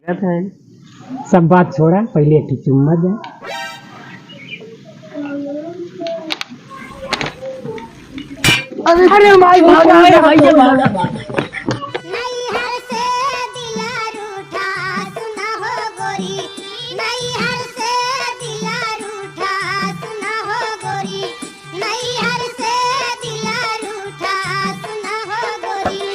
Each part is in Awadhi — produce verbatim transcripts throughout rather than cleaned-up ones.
सब बात छोड़ा, पहिले एक ठे चुम्मा दे। अरे, अरे माई, भागा, अरे भाई, भागा, भागा। नैहर से दिल रूठा सुना हो गोरी, नैहर से दिल रूठा सुना हो गोरी, नैहर से दिल रूठा सुना हो गोरी।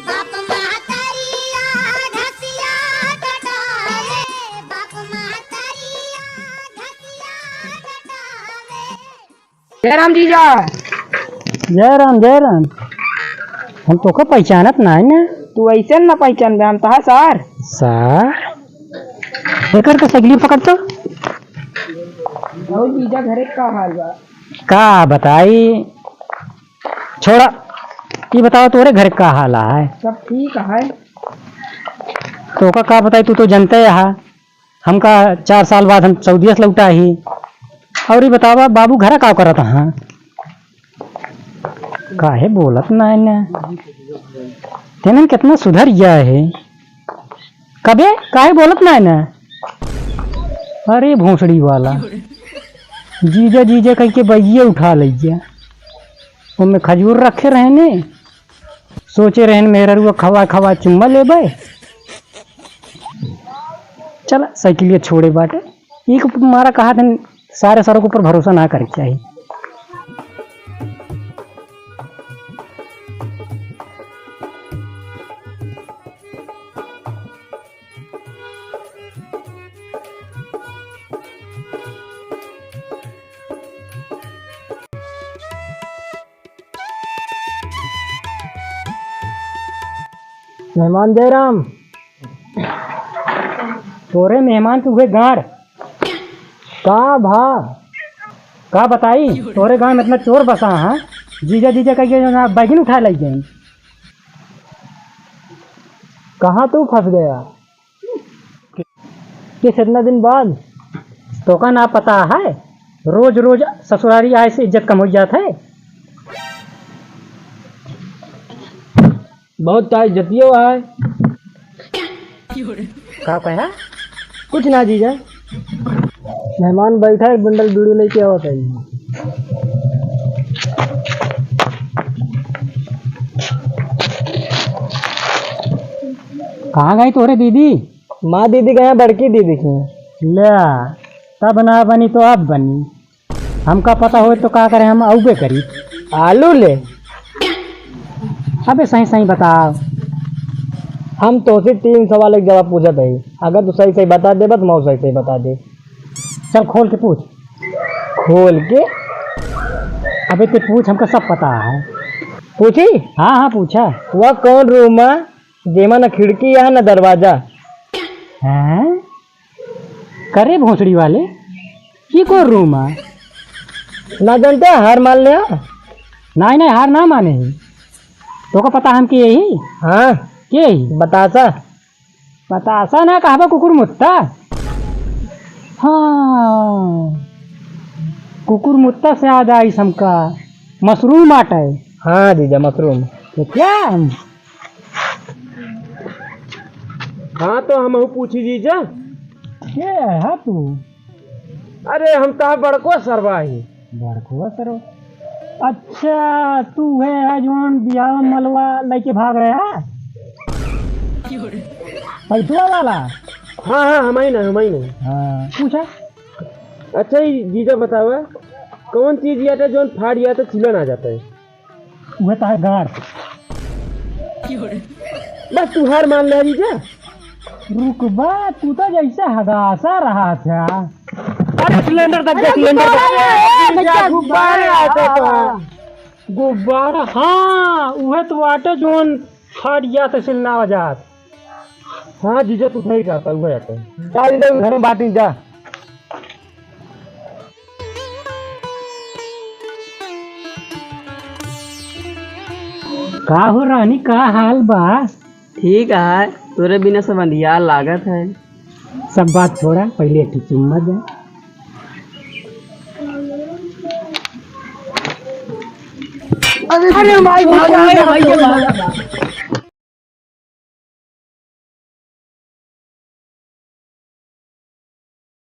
बाप महतरिया घसिया कटावे, बाप महतरिया घसिया कटावे। जय राम जीजा। जय राम, जय राम। हम तोका पहचानत नाहीं ना। तू ऐसे ना पहचानबे, हम तहा सार। सार? एकर का सगली पकड़ तो। और जीजा, घरे का हाल बा? का बताई? छोड़ा, ई बतावा, तोरे घर का हाल है? सब ठीक है। तोका का बताई, तू तो जनते है। हमका चार साल बाद हम सऊदिया से लौटा ही। और ई बतावा, बाबू घरा का करत हाँ? काहे बोलत नाहीं ना? तेनन कितना सुधर गया है। कबे काहे बोलत नाहीं ना? अरे भोसड़ी वाला, जीजा जीजा कह के बैगिया उठा लैया। ओमे खजूर रखे रहने, सोचे रहन मेहररुआ खवा खवा चुम्मा लेबे। चला, साइकिलिया छोड़े बाटे। ई के मारा कहा दिन सारे सरों के ऊपर भरोसा ना करे के चाही। मेहमान जयराम, तोरे मेहमान के उहे गाड़। का भा? का बताई, तोरे गाँव में इतना चोर बसा है, जीजा जीजा कह के ना बैगिन उठा लई गए। कहाँ तू फंस गया? किस इतना दिन बाद? तोका ना पता है, रोज रोज ससुरारी आए से इज्जत कम हो जात है। बहुत ताई जतियो है। का कहा? कुछ ना जीजा। मेहमान बैठा, एक बंडल बीड़ी लेके आवत है। कहाँ गई तोरे दीदी? माँ दीदी गया बड़की दीदी की। ले, तब ना बनी तो अब बनी। हमका पता होए तो का करे, हम अउबे करी। आलू ले। अबे सही सही बताओ। हम तोसे तीन सवाल एक जवाब पूछत हई, अगर तू सही सही बता देबा तो मैं सही सही बता दे। चल खोल के पूछ। खोल के? अबे ते पूछ, हमका सब पता है। पूछी? हाँ हाँ पूछा। वह कौन रूम है जेमा न खिड़की है न दरवाजा? हैं? करे भोसड़ी वाले, ई कौन रूम है? ना जनते, हार मान ले। नाहीं नाहीं, हार ना माने ही। तोका पता हम के ही? हाँ। के ही? बतासा। बतासा ना कहबा, कुकुर मुत्ता। हाँ, कुकुर मुत्ता से याद आई हमका, मशरूम आटे। हाँ जीजा, मशरूम। तो क्या हम हाँ, तो हमहू पूछी जीजा। के है तू? अरे, हम तोहार बड़को सरवा ही। बड़को सरवा? अच्छा, तू है, है जौन बियाह मलवा लेके भाग रहा? पैसवा वाला? हाँ, हाँ, हम ही ना, हम ही ना। हाँ, पूछा। अच्छा, ई जीजा बतावा, कौन चीज याते जौन फाड़ याते सिला ना जाता है? उहे तो है गाड़। बस तू हार मान ले जीजा। रुक बा, तू तो जैसे हगासा रहा था। अरे सिलेंडर दब गया, अरे सिलेंडर दब गया। गुब्बारा, ए, भैया, गुब्बारा आते तो। गुब्बारा, हाँ, उहे तो आटे जोन फाड़ गया था सिलना वजात। हाँ जीजा, तू सही कहता, उहे आटे। जा जीजा, घर में बांटी जा। का हो रानी, का हाल बा? ठीक है, तोरे बिना सब अंधियार लागत है। सब बात छोड़ा, पहले एक ठो चुम्मा दे। अरे भाई, भागा, भागा, भागा।